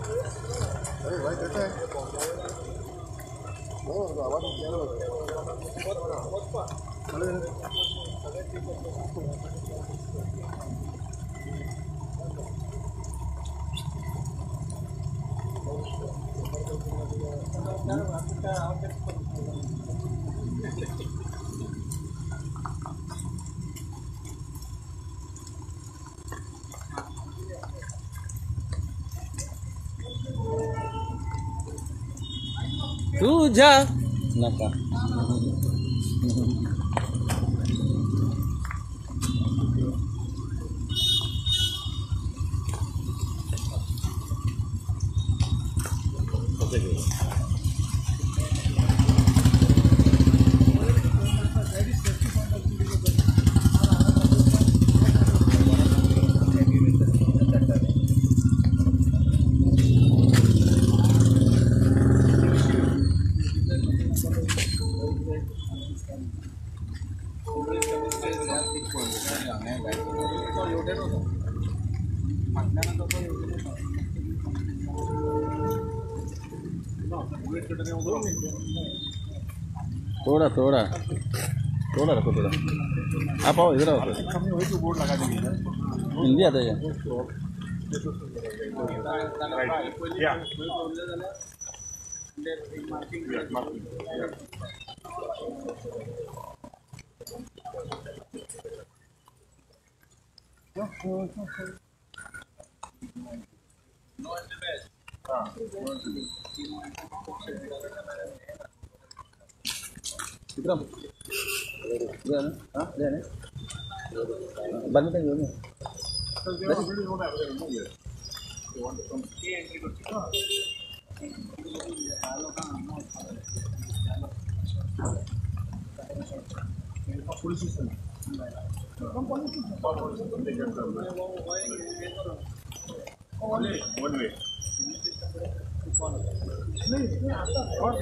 अरे भाई कैसा है? आवाज तुझा नका थोड़ा थोड़ा थोड़ा रखो, थोड़ा आप आओ इधर आओ। बोर्ड लगा देंगे, हिंदी आता है। विक्रम बाद में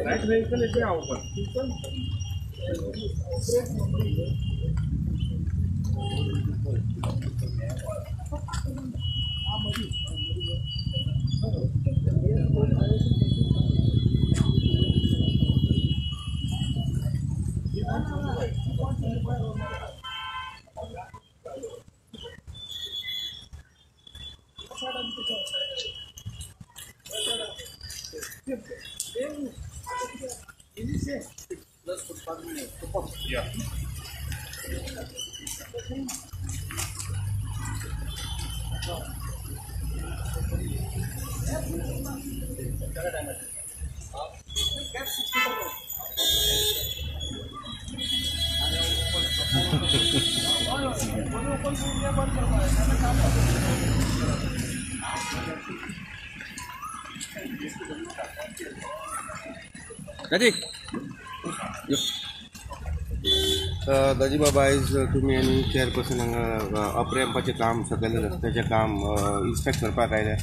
राइट व्हीकल लेके आओ ऊपर। दाजी बाबा आयज तुमी आनी चेअरपर्सन हांगा अप रॅम्पाचें काम सकयल रस्त्याचें काम इन्स्पेक्ट करपाक आयले.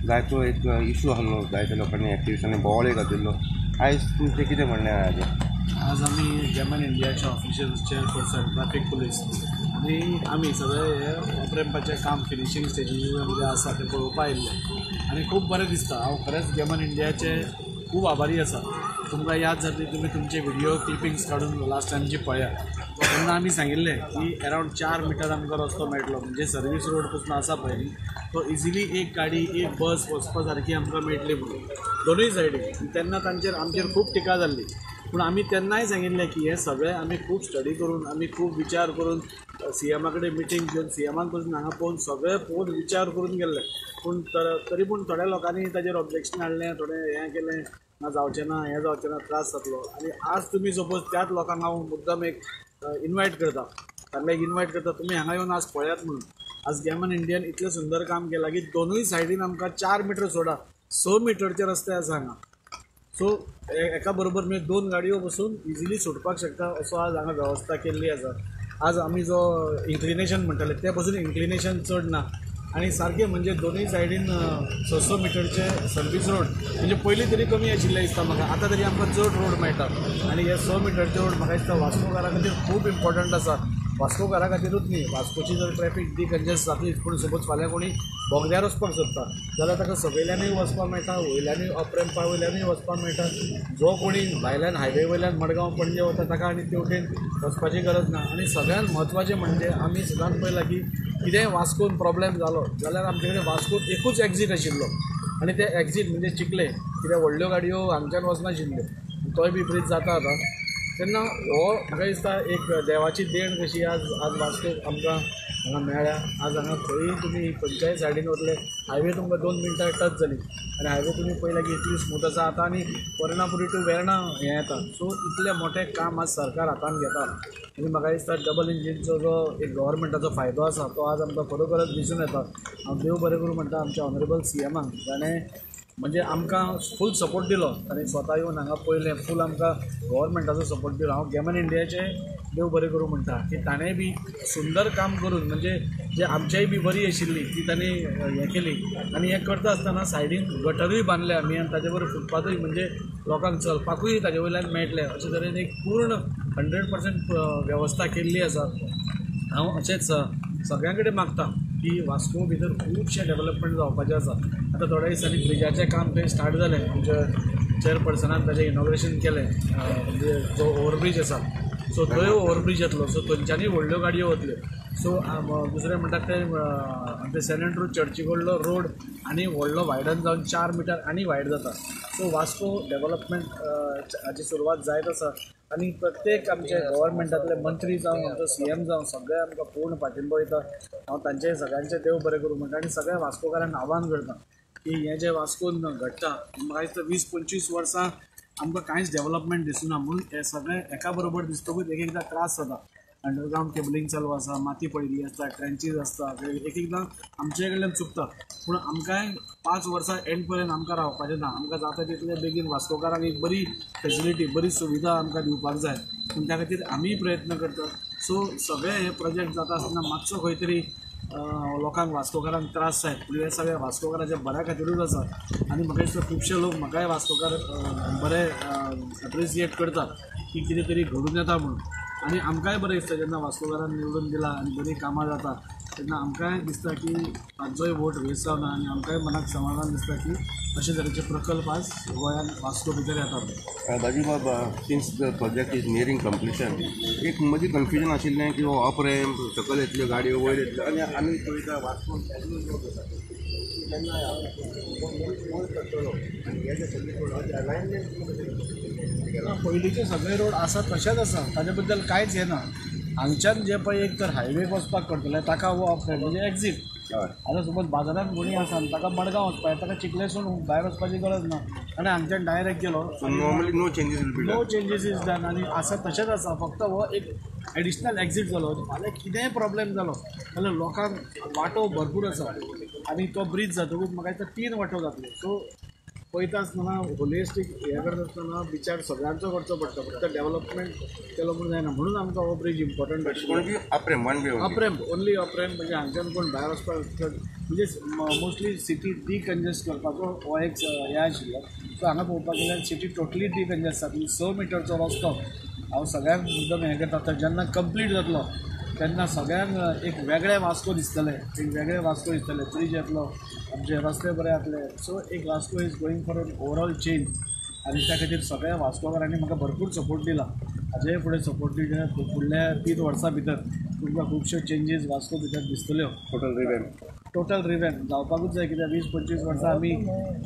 जायतो एक इशू आहलो, जायत्या लोकांनी एक्टिविस्टांनी बोवाळूय घातिल्लो. आयज तुमचें कितें म्हणणें आहा हाजेर? आज आमी गॅमन इंडियाचे ऑफिशियल चेअरपर्सन ट्राफीक पुलीस आनी आमी सगळे हे अप रॅम्पाचें काम फिनिशींग स्टेजीर जें आसा तें पळोवपाक आयिल्लें आनी खूब बरें दिसता. हांव खरेंच गॅमन इंडियाचे खूब आभारी आसा. तुमकां याद जातली, तुमी तुमचे व्हिडियो क्लिपिंग्स काडून लास्ट टायम जी पळयात तेन्ना आमी सांगिल्लें की अरावंड 4 मिटर आमकां रस्तो मेळटलो, म्हणजे सर्वीस रोड पसून आसा पळय न्ही तो इजिली एक गाडी एक बस वचपा सारकी आमकां मेळटली म्हणून दोनूय सायडीन. तेन्ना तांचेर आमचेर खूब टिका जाल्ली, पूण आमी तेन्नाय सांगिल्लें की हें सगळें आमी खूब स्टडी करून आमी खूब विचार करून सीएमा कडेन मिटींग घेवन सीएमान पसून हांगा पळोवन सगळें पळोवन विचार करून गेल्ले. पूण तरी पूण थोड्या लोकांनी ताजेर ऑब्जेक्शन हाडलें, थोडें हें केलें, ना जावचें ना, हें जावचें ना, त्रास जातलो. आनी आज तुमी सपोज त्याच लोकांक हांव मुद्दम एक इनवायट करता, तांकां एक इनवायट करता, तुमी हांगा येवन आज पळयात म्हणून. आज गॅमन इंडियन इतलें सुंदर काम केलां की दोनूय सायडीन आमकां 4 मिटर सोडा 6 मिटरचे रस्ते आसा हांगा. सो एका बरोबर म्हणजे 2 गाडयो बसून इजिली सुटपाक शकता असो आज हांगा वेवस्था केल्ली आसा. आज आमी जो इन्क्लिनेशन म्हणटाले ते पसून इन्क्लिनेशन चड ना आनी सारकें म्हणजे दोनूय सायडीन 600 मिटरचे सर्वीस रोड, म्हणजे पयलीं तरी कमी आशिल्लें दिसता म्हाका, आतां तरी आमकां चड रोड मेळटा. आनी हे 6 मिटरचे रोड म्हाका दिसता वास्कोकारां खातीर खूब इम्पॉर्टंट आसा. वास्कोकारा खातीरूच न्ही, वास्कोची जर ट्रॅफिक डिकंजेस्ट जातलीच, पूण सपोज फाल्यां कोणी बोगद्यार वचपाक सोदता जाल्यार ताका सकयल्यानूय वचपाक मेळटा, वयल्यानूय अप रॅम्पा वयल्यानूय वचपाक मेळटा. जो कोणी भायल्यान हायवे वयल्यान मडगांव पणजे वता ताका आनी तेवटेन वचपाची गरज ना. आनी सगळ्यांत म्हत्वाचें म्हणजे आमी सदांच पळयलां की कितेंय वास्कोन प्रॉब्लेम जालो जाल्यार आमचे कडेन वास्कोन एकूच एक्झीट आशिल्लो आनी ते एक्झीट म्हणजे चिखले, कित्याक व्हडल्यो गाडयो हांगच्यान वचनाशिल्ल्यो, तोय बी ब्रीज जाता आतां. तेन्ना हो म्हाका दिसता एक देवाची देण कशी आज आज वास्कोक आमकां हांगा मेळ्ळ्या. आज हांगा खंयी तुमी खंयच्याय सायडीन वतले हायवे तुमकां 2 मिनटां टच जाली आनी हायवे तुमी पळयला की इतली स्मूथ आसा आतां. आनी वर्णापुरी टू वेर्णा हें येता. सो इतलें मोठें काम आज सरकार हातान घेता आनी म्हाका दिसता डबल इंजिनचो जो एक गव्हर्मेंटाचो फायदो आसा तो आज आमकां खरोखरच दिसून येता. हांव देव बरें करूं म्हणटा आमच्या ऑनरेबल सीएमाक, जाणें म्हणजे आमकां फूल सपोर्ट दिलो आनी स्वता येवन हांगा पळयलें, फूल आमकां गव्हर्मेंटाचो सपोर्ट दिलो. हांव गॅमन इंडियाचें देव बरें करूं म्हणटा की ताणें बी सुंदर काम करून म्हणजे जे आमचेय बी बरी आशिल्ली ती ताणें हें केली. आनी हें करता आसतना सायडीन गटरूय बांदले आमी आनी ताजे बरोबर फुटपाथूय म्हणजे लोकांक चलपाकूय ताजे वयल्यान मेळटलें अशे तरेन एक पूर्ण 100% वेवस्था केल्ली आसा. हांव अशेंच सगळ्यां कडेन मागता की वास्को भितर खुबशें डेवलपमेंट जावपाचें आसा. आतां थोड्या दिसांनी ब्रिजाचें काम थंय स्टार्ट जालें, आमच्या चेअरपर्सनान ताजें इनॉग्रेशन केलें, म्हणजे जो ओवरब्रीज आसा सो थंय ओवरब्रीज येतलो, सो थंयच्यानूय व्हडल्यो गाडयो वतल्यो. सो दुसरें म्हणटा तें आमचे सेंट एंड्रू चर्ची कडलो रोड आनी व्हडलो वायडन जावन 4 मिटर आनी वायड जाता. सो वास्को डेवलपमेंट हाची सुरवात जायत आसा आनी प्रत्येक आमचे गव्हर्मेंटांतले मंत्री जावं आमचो सीएम जावं सगळे आमकां पूर्ण पाठिंबो दिता. हांव तांचे सगळ्यांचें देव बरें करूं म्हणटा आनी सगळ्या वास्कोकारांक आव्हान करता की हें जें वास्कोन घडटा म्हाका दिसता 20-25 वर्सां आमकां कांयच डेवलपमेंट दिसना, म्हणून हें सगळें एका बरोबर दिसतकूच एक एकदां त्रास जाता. अंडरग्रावंड केबलिंग चालू आसा, माती पडिल्ली आसता, ट्रेंचीज आसता, एक एकदां आमचे कडल्यान चुकता. पूण आमकांय 5 वर्सां एंड पर्यंत आमकां रावपाचें ना, आमकां जाता तितले बेगीन वास्कोकारांक एक बरी फेसिलिटी बरी सुविधा आमकां दिवपाक जाय, पूण त्या खातीर आमीय प्रयत्न करता. सो सगळे हे प्रोजेक्ट जाता आसतना मातसो खंय तरी लोकांक वास्कोकारांक त्रास जायत, पूण हे सगळे वास्कोकाराच्या बऱ्या खातीरूच आसा. आनी म्हाका दिसता खुबशे लोक म्हाकाय वास्कोकार बरे एप्रिसिएट करतात की कितें तरी घडून येता म्हणून. आनी आमकांय बरें दिसता जेन्ना वास्कोकारान निवडून दिला आनी बरीं कामां जाता तेन्ना आमकांय दिसता की तांचोय वोट वेस्ट जावना आनी आमकांय मनाक समाधान दिसता की अशे तरेचे प्रकल्प आज गोंयांत वास्को भितर येतात. दाजीबाब, since the project is nearing completion, एक मदीं कन्फ्युजन आशिल्लें की हो अप रॅम्प सकयल येतल्यो गाडयो वयर येतल्यो आनी आमी पळयता वास्को तेन्ना वयर चडटलो आनी हे जे सगळे रोड अलायनमेंट पयलींचे सगळे रोड आसा तशेंच आसा, ताजे बद्दल कांयच हें ना. हांगच्यान जे पळय एक तर हायवेक वचपाक करतले ताका हो अप रॅम्प म्हणजे एक्झीट. आतां सपोज बाजारान कोणी आसा आनी ताका मडगांव वचपाक जाय, ताका चिखलेसून भायर वचपाची गरज ना आनी हांगच्यान डायरेक्ट गेलो. Normally no changes will be no changes is done आनी आसा तशेंच आसा, फक्त हो एक एडिशनल एक्झीट जालो. फाल्यां कितेंय प्रॉब्लेम जालो जाल्यार लोकांक वाटो भरपूर आसा आनी तो ब्रीज जातकूच म्हाका दिसता 3 वाटो जातल्यो. सो पळयता आसतना होलिस्टीक हें करता आसतना विचार सगळ्यांचो करचो पडटा, फक्त डेवलपमेंट केलो म्हूण जायना. म्हणून आमकां हो ब्रीज इम्पॉर्टंट आशिल्लो. Up ramp one way up ramp only up ramp म्हणजे हांगच्यान कोण भायर वचपाक म्हणजे मोस्टली सिटी डिकंजेस्ट करपाचो हो एक हें आशिल्लो. सो हांगा पळोवपाक गेल्यार सिटी टोटली डिकंजेस्ट जातली. 6 मिटरचो रस्तो हांव सगळ्यांक मुद्दम हें करता, तर जेन्ना कंप्लीट जातलो तेन्ना सगळ्यांक एक वेगळें वास्को दिसतलें, एक वेगळें वास्को दिसतलें, ब्रीज येतलो, आमचे रस्ते बरे जातले. सो एक Vasco is going for an overall change आनी त्या खातीर सगळ्या वास्कोकारांनी म्हाका भरपूर सपोर्ट दिला. हाजेय फुडें सपोर्ट दिले फुडल्या 3 वर्सां भितर तुमकां खुबश्यो चेंजीस वास्को भितर दिसतल्यो. टोटल रिव्हॅम्प, टोटल रिव्हॅम्प जावपाकूच जाय, कित्याक 20-25 वर्सां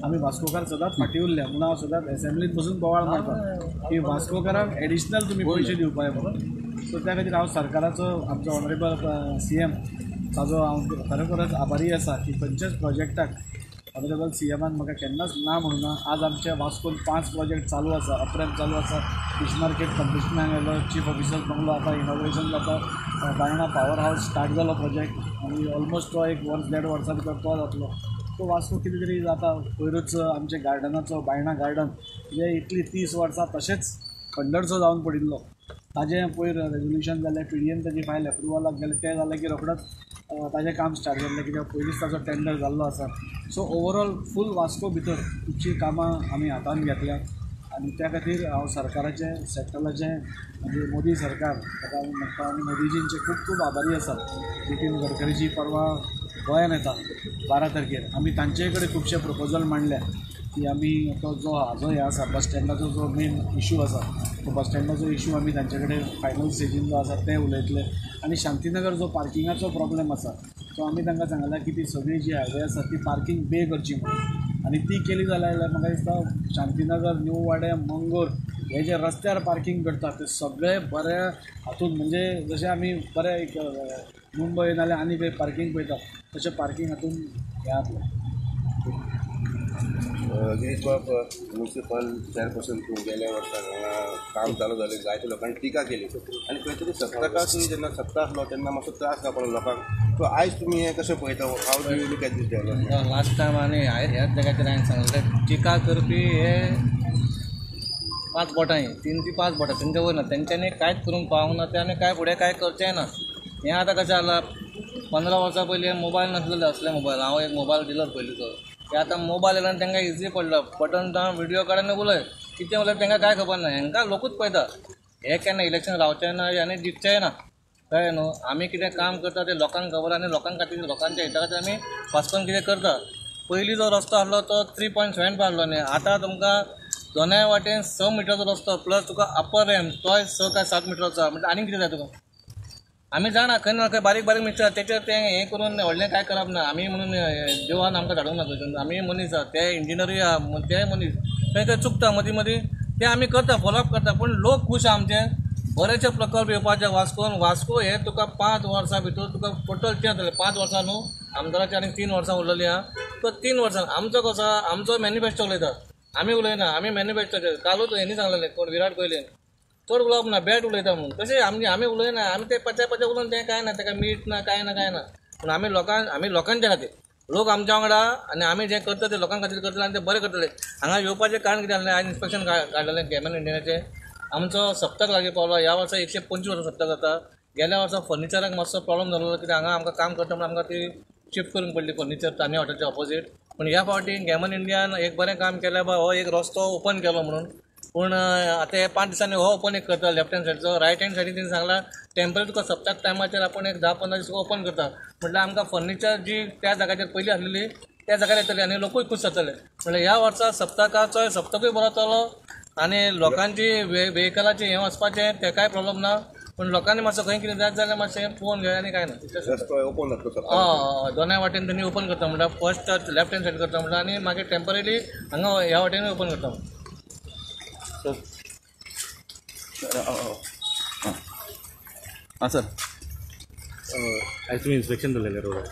आमी वास्कोकार सदांच फाटीं उरल्या. म्हणून हांव सदांच एसेंब्लीत बसून बोवाळ मारता की वास्कोकारांक एडिशनल तुमी पयशे दिवपाक जाय म्हणून. सो त्या खातीर हांव सरकाराचो आमचो ऑनरेबल सीएम ताजो हांव खरोखरच आभारी आसा की खंयच्याच प्रोजेक्टाक ऑनरेबल सीएमान म्हाका केन्नाच ना म्हणूना. आज आमच्या वास्कोन 5 प्रोजेक्ट चालू आसा, अपरॅम्प चालू आसा, फिश मार्केट कंप्लिशनाक आयलो, चीफ ऑफिसर बंगलो आतां इनॉग्रेशन जाता, बायणा पावर हावस स्टार्ट जालो प्रोजेक्ट आनी ऑलमोस्ट तो 1 वर्स 1.5 वर्सां भितर तो जातलो. सो वास्को कितें तरी जाता. पयरूच आमच्या गार्डनाचो बायणा गार्डन जे इतली 30 वर्सां तशेंच खंडरसो जावन पडिल्लो ताजें पयर रेजोल्युशन जालें, पीडीएन ताजी फायल एप्रुवलाक गेलें, तें जालें की रोखडोच ताजें काम स्टार्ट जालें कित्याक पयलींच ताजो टेंडर जाल्लो आसा. सो ओवरऑल फूल वास्को भितर खुबशीं कामां आमी हातान घेतल्या आनी त्या खातीर हांव सरकाराचें सेंट्रलाचें म्हणजे मोदी सरकार ताका आमी म्हणटा आनी मोदीजींचे खूब खूब आभारी आसा. नितीन गडकरीजी परवा गोंयान येता 12 तारखेर आमी तांचे कडेन खुबशे प्रपोजल मांडल्या की आमी तो जो हाजो हे आसा बस स्टँडाचो जो मेन इशू आसा तो बस स्टँडाचो इशू आमी तांचे कडेन फायनल स्टेजीन जो आसा ते उलयतले. आनी शांतीनगर जो पार्किंगाचो प्रॉब्लम आसा तो आमी तांकां सांगला की ती सगळी जी हायवे आसा ती पार्किंग बे करची म्हणून आनी ती केली जाल्यार म्हाका दिसता शांतीनगर न्यू वाडे मंगोर हे जे रस्त्यार पार्किंग करतात ते सगळे बऱ्या हातून म्हणजे जशें आमी बरें एक मुंबय नाल्यार आनी खंय पार्किंग पळयता तशें पार्किंग हातून हें जातलें. गिरीश बाब, म्युनिसिपल चेअरपर्सन तूं गेल्या वर्सा हांगा काम चालू जालें, जायत्या लोकांनी टिका केली आनी खंय तरी सप्तकाकूय जेन्ना सप्ता आसलो तेन्ना मातसो त्रास जावपा लोकांक, सो आयज तुमी हें कशें पळयता, how do you look at this development? Last time आनी ह्याच जाग्याचेर हांवें सांगलें टिका करपी हे 5 बोटां 3 ती 5 बोटां तेंच्या वयर ना, तेंच्यांनी कांयच करूंक पावूंक ना, ते आनी कांय फुडें कांय करचेंय ना. हें आतां कशें जालां 15 वर्सां पयलीं मोबायल नासलेले, असले मोबायल, हांव एक मोबायल डिलर पयलींचो, ते आतां मोबायल येयला आनी तांकां इजी पडला, बटन दाम व्हिडियो काड आनी उलय, कितें उलय तांकां कांय खबर ना. हांकां लोकूच पळयता, हे केन्ना इलेक्शन रावचें ना आनी जिखचेंय ना, कळ्ळें न्हू. आमी कितें काम करता तें लोकांक खबर आनी लोकां खातीर लोकांच्या हिता खातीर आमी वास्कोन कितें करता. पयलीं जो रस्तो आसलो तो 3.75 आसलो न्ही, आतां तुमकां दोनाय वाटेन 6 मिटराचो रस्तो प्लस तुका अप्पर रॅम्प तोय 6 काय 7 मिटराचो, म्हणजे आनी कितें जाय तुका. आमी जाणा खंय ना खंय बारीक बारीक मिस्टेक तेचेर तें हें करून व्हडलें कांय करप ना. आमी म्हणून देवान आमकां धाडूंक ना थंयसून, आमी मनीस आसा, ते इंजिनियरूय आहा, तेय मनीस, खंय खंय चुकता मदीं मदीं, ते आमी करता फॉलोअप करता, पूण लोक खूश आहा आमचे. बरेचशे प्रकल्प येवपाचे वास्कोन, वास्को हे तुका 5 वर्सां भितर तुका टोटल चेंज जातलें. 5 वर्सां न्हू आमदाराची आनी 3 वर्सां उरलेलीं आहा, तो 3 वर्सां आमचो कसो आहा, आमचो मॅनिफेस्टो उलयता, आमी उलयना, आमी मॅनिफेस्टोचेर कालूच हेणी सांगलेलें कोण विराट कोहलीन चड उलोवप ना, बॅट उलयता म्हणून, तशें आमी आमी उलयना, आमी ते पचे पचे उलोवन तें कांय ना, ताका मीठ ना कांय ना कांय ना. पूण आमी आमी लोकांच्या खातीर, लोक आमच्या वांगडा आनी आमी जें करता तें लोकां खातीर करतले आनी ते बरें करतले. हांगा येवपाचें कारण कितें आसलें, आयज इन्स्पेक्शन काडलेलें गॅमन इंडियनाचें, आमचो सप्तक लागीं पावलो, ह्या वर्सा 125 वर्सां सप्तक जाता. गेल्या वर्सा फर्निचराक मातसो प्रॉब्लम जालो, कित्याक हांगा आमकां काम करता म्हणून आमकां ती शिफ्ट करूंक पडली फर्निचर तान्या हॉटेलच्या ऑपोजीट. पूण ह्या फावटी गॅमन इंडियान एक बरें काम केलें, बा हो एक रस्तो ओपन केलो म्हणून. पूण आतां हे 5 दिसांनी हो ओपन एक करता लेफ्ट हँड सायडीचो, रायट हँड सायडीन तेणी सांगला टेम्पररी तुका सप्तक टायमाचेर आपूण एक 10-15 दीस ओपन करता, म्हटल्यार आमकां फर्निचर जी त्या जाग्याचेर पयलीं आसलेली त्या जाग्यार येतली आनी लोकूय खूश जातले. म्हळ्यार ह्या वर्सा सप्तकाचोय सप्तकूय बरो जातलो आनी लोकांची वेहिकलाची हें वचपाचें तेकाय प्रॉब्लम ना, पूण लोकांनी मातसो खंय कितें जायत जाल्यार मातशें पळोवन घेया आनी कांय ना. हय, दोनाय वाटेन तेणी ओपन करता, म्हणल्यार फर्स्ट लेफ्ट हँड सायड करता म्हणल्यार आनी मागीर टेम्पररी हांगा ह्या वाटेनूय ओपन करता. सर हां सर, आयज तुमी इन्स्पेक्शन जालेलें रोडार?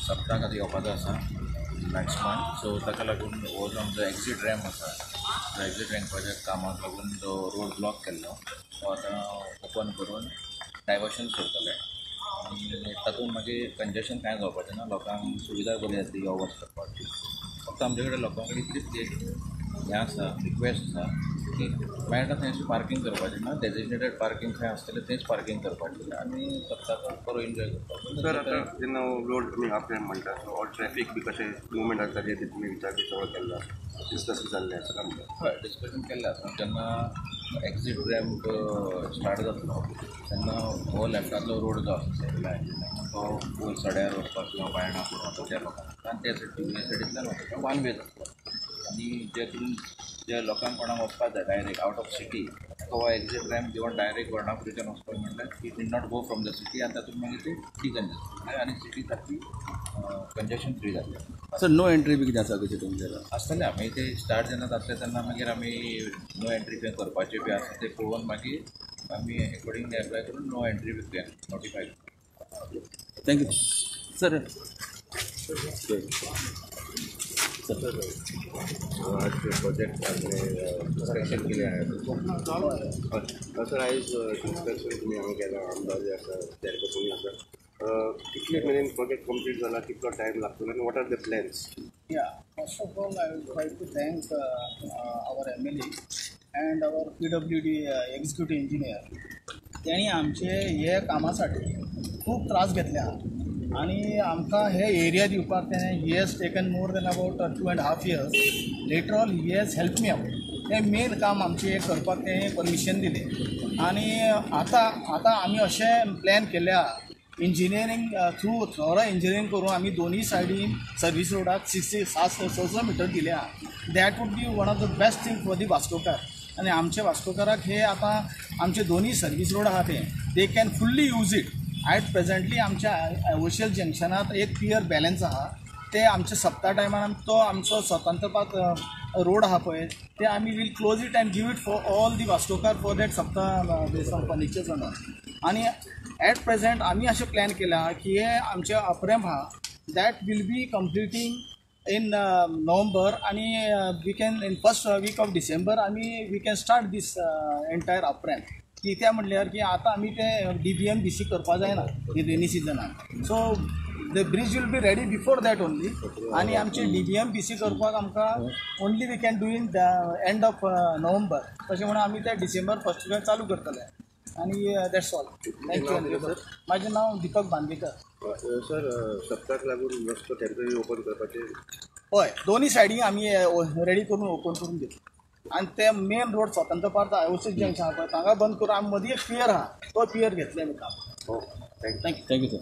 सप्तक आतां येवपाचो आसा नेक्स्ट मंथ, सो ताका लागून हो जो आमचो एक्झीट रॅम्प आसा, तो एक्झीट रॅम्पाच्या कामाक लागून जो रोड ब्लॉक केल्लो तो आतां ओपन करून डायवर्शन करतले आनी तातूंत मागीर कंजेशन कांय जावपाचें ना, लोकांक सुविधा बरी जातली यो वच करपाची. फक्त आमचे कडेन लोकां कडेन इतलीच एक हें आसा, रिक्वेस्ट आसा की मेळटा थंय पार्कींग करपाचें ना, डेजिग्नेटेड पार्कींग खंय आसतलें थंयच पार्कींग करपाचें आनी सप्तकाक बरो एन्जॉय करपाचो. सर आतां जेन्ना रोड तुमी अप रॅम्प म्हणटा, सो ऑल ट्रॅफीक बी कशें मुवमेंट आसा ताजेर तुमी विचार बी सगळो केल्लो आसा, डिस्कस जाल्लें आसा काय म्हणटा? हय, डिस्कशन केल्लें आसा. जेन्ना एक्झीट रॅम्प स्टार्ट जातलो तेन्ना हो लेफ्टांतलो रोड जो आसा सायडीला तो वयर सड्यार वचपाक किंवा बायणा करून वता त्या लोकांक, आनी त्या सायडीन ह्या सायडींतल्यान वता वन वे जातलो आनी जे तुमी जे लोकांक कोणाक वचपाक जाय डायरेक्ट आवट ऑफ सिटी तो एक्झीट रॅम्प घेवन डायरेक्ट वर्णापुरीच्यान वचपाक म्हणल्यार he need not go from the city आनी तातूंत मागीर ते डिकंजेस्ट आनी सिटी सारकी कंजेशन फ्री जातलें. सर नो एंट्री बी कितें आसा कशें तुमचें आसतलें? आमी ते स्टार्ट जेन्ना जातलें तेन्ना मागीर आमी नो एंट्री खंय करपाचें बी आसा तें पळोवन मागीर आमी एकॉर्डिंगली एप्लाय करून नो एंट्री बी नोटिफाय करता. Thank you sir. आज प्रोजेक्ट आपले इन्स्पेक्शन केले आहे सर, आयज इन्स्पेक्शन तुमी हांगा केलां, आमदार जे आसा चेअरपर्सन आसा, कितले मेरेन प्रोजेक्ट कंप्लीट जाला, कितलो टायम लागतलो आनी what are the plans? Yeah, first of all I would like to thank our MLA and our PWD executive engineer. तेणी आमचे हे कामासाठी खूब त्रास घेतले आहा. आनी आमकां हे एरिया दिवपाक तेणें he has taken more than about 2.5 years. Later on he has help me out. तें मेन काम आमचें हें करपाक तें परमिशन दिलें. आनी आतां आतां आमी अशें प्लॅन केल्लें आहा, इंजिनियरींग थ्रू थोरो इंजिनियरींग करून आमी दोनूय सायडीन सर्वीस रोडाक 600 मिटर दिले आहा. That would be one of the best thing for the Vascokar. आनी आमचे वास्कोकाराक हे आतां आमचे दोनूय सर्वीस रोड आहा ते they can fully use it. At presently आमच्या ओशल जंक्शनात एक पियर बॅलन्स आहा, ते आमच्या सप्ता टायमार तो आमचो स्वतंत्र पार्क रोड आहा पळय ते आमी will close it and give it for all the Vascokar for that Sapta furniture and all. आनी एट प्रेजेंट आमी अशें प्लॅन केला की हे आमचे अपरॅम्प आहा that will be completing in November आनी we can in first week of December आमी we can start this entire up ramp. कित्याक म्हणल्यार की आतां आमी ते DBM BC करपा जायना रेनी सिजनाक. So the bridge will be ready before that only. आनी आमचे DBM BC करपाक आमकां only we can do in the end of November. तशें म्हणून आमी ते डिसेंबर फर्स्ट विकाक चालू करतले. आनी that's all. Thank you sir. म्हाजें नांव दीपक बांदेकर. सर, सप्ताक लागून रस्तो टेम्पररी ओपन करपाचें? हय, दोनूय सायडी आमी रेडी करून ओपन करून दितले. आनी ते मेन रोड स्वतंत्र पार्क आयोसीस जंक्शन आहा पळय तांगा बंद करून आमी मदीं एक पियर आहा तो पियर घेतले आमी काम. Thank you. Thank you. Thank you sir.